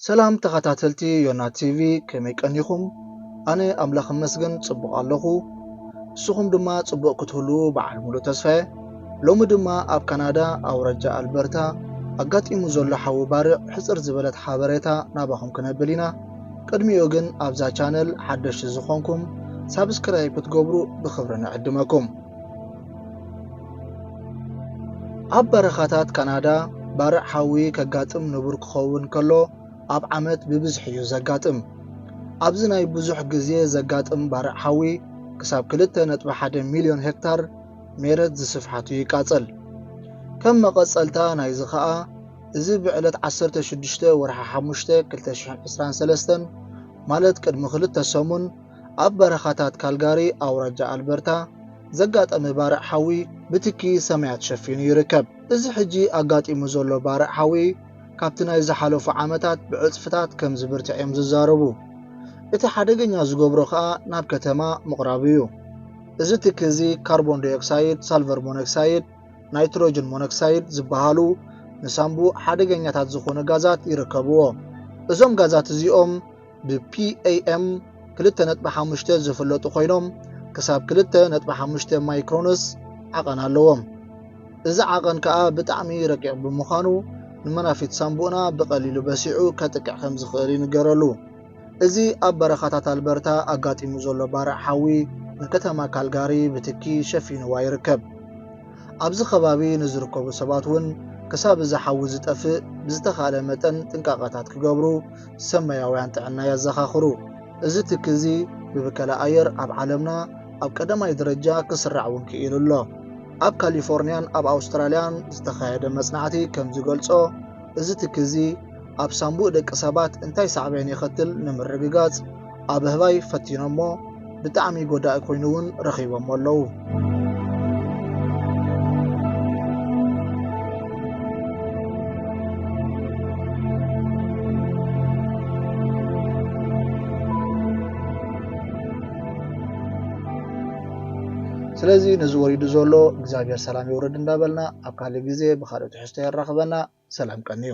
ሰላም ተኸታተልቲ ዮና ቲቪ፣ ከመይ ቀኒኹም? ኣነ ኣምላኽ እመስገን ጽቡቕ ኣለኹ። ንስኹም ድማ ጽቡቕ ክትህልዉ በዓል ሙሉእ ተስፋ እየ። ሎሚ ድማ ኣብ ካናዳ ኣውራጃ ኣልበርታ ኣጋጢሙ ዘሎ ሓዊ ባርዕ ሕጽር ዝበለት ሓበሬታ ናባኹም ክነብል ኢና። ቅድሚኡ ግን ኣብዛ ቻነል ሓደሽቲ ዝኾንኩም ሳብስክራይብ ክትገብሩ ብኽብሪ ንዕድመኩም። ኣብ በረኻታት ካናዳ ባርዕ ሓዊ ከጋጥም ንቡር ክኸውን ከሎ፣ ኣብ ዓመት ብብዝሒ እዩ ዘጋጥም። ኣብዚ ናይ ብዙሕ ግዜ ዘጋጥም ባርዕ ሓዊ ክሳብ ክልተ ነጥቢ ሓደ ሚልዮን ሄክታር ሜረት ዝስፍሓቱ ይቃጸል። ከም መቐጸልታ ናይዚ ኸኣ፣ እዚ ብዕለት ዓሰርተ ሽዱሽተ ወርሒ ሓሙሽተ ክልተ ሽሕን ዕስራን ሰለስተን፣ ማለት ቅድሚ ክልተ ሰሙን፣ ኣብ በረኻታት ካልጋሪ ኣውራጃ ኣልበርታ ዘጋጠመ ባርዕ ሓዊ ብትኪ ሰማያት ሸፊኑ ይርከብ። እዚ ሕጂ ኣጋጢሙ ዘሎ ባርዕ ሓዊ ካብቲ ናይ ዝሓለፉ ዓመታት ብዕጽፍታት ከም ዝብርትዕ እዮም ዝዛረቡ። እቲ ሓደገኛ ዝገብሮ ከኣ ናብ ከተማ ምቕራቡ እዩ። እዚ ትኪ እዚ ካርቦን ዳይኦክሳይድ፣ ሳልቨር ሞኖክሳይድ፣ ናይትሮጅን ሞኖክሳይድ ዝበሃሉ ንሳምቡእ ሓደገኛታት ዝኾኑ ጋዛት ይርከብዎ። እዞም ጋዛት እዚኦም ብ ፒ ኤ ኤም ክልተ ነጥቢ ሓሙሽተ ዝፍለጡ ኮይኖም፣ ክሳብ ክልተ ነጥቢ ሓሙሽተ ማይክሮንስ ዓቐን ኣለዎም። እዚ ዓቐን ከኣ ብጣዕሚ ረቂቕ ብምዃኑ፣ ንመናፊት ሳምቡእና ብቐሊሉ በሲዑ ከጥቅዕ ከም ዝኽእል ይንገረሉ። እዚ ኣብ በረኻታት ኣልበርታ ኣጋጢሙ ዘሎ ባርዕ ሓዊ ንከተማ ካልጋሪ ብትኪ ሸፊንዋ ይርከብ። ኣብዚ ከባቢ ንዝርከቡ ሰባት እውን ክሳብ እዚ ሓዊ ዝጠፍእ ብዝተኻእለ መጠን ጥንቃቐታት ክገብሩ ሰማያውያን ጥዕና የዘኻኽሩ። እዚ ትኪ እዚ ብብከላ ኣየር ኣብ ዓለምና ኣብ ቀዳማይ ደረጃ ክስራዕ እውን ክኢሉ ኣሎ። ኣብ ካሊፎርንያን ኣብ ኣውስትራልያን ዝተኻየደ መጽናዕቲ ከም ዝገልጾ፣ እዚ ትኪ እዚ ኣብ ሳምቡእ ደቂ ሰባት እንታይ ሳዕቤን የኸትል ንምርግጋጽ ኣብ ኣህባይ ፈቲኖሞ፣ ብጣዕሚ ጎዳኢ ኮይኑ እውን ረኺቦሞ ኣለዉ። ስለዚ ነዚ ወሪዱ ዘሎ እግዚኣብሔር ሰላም የውርድ እንዳበልና፣ ኣብ ካልእ ግዜ ብኻልእ ትሕዝቶ የራኽበና። ሰላም ቀንዩ።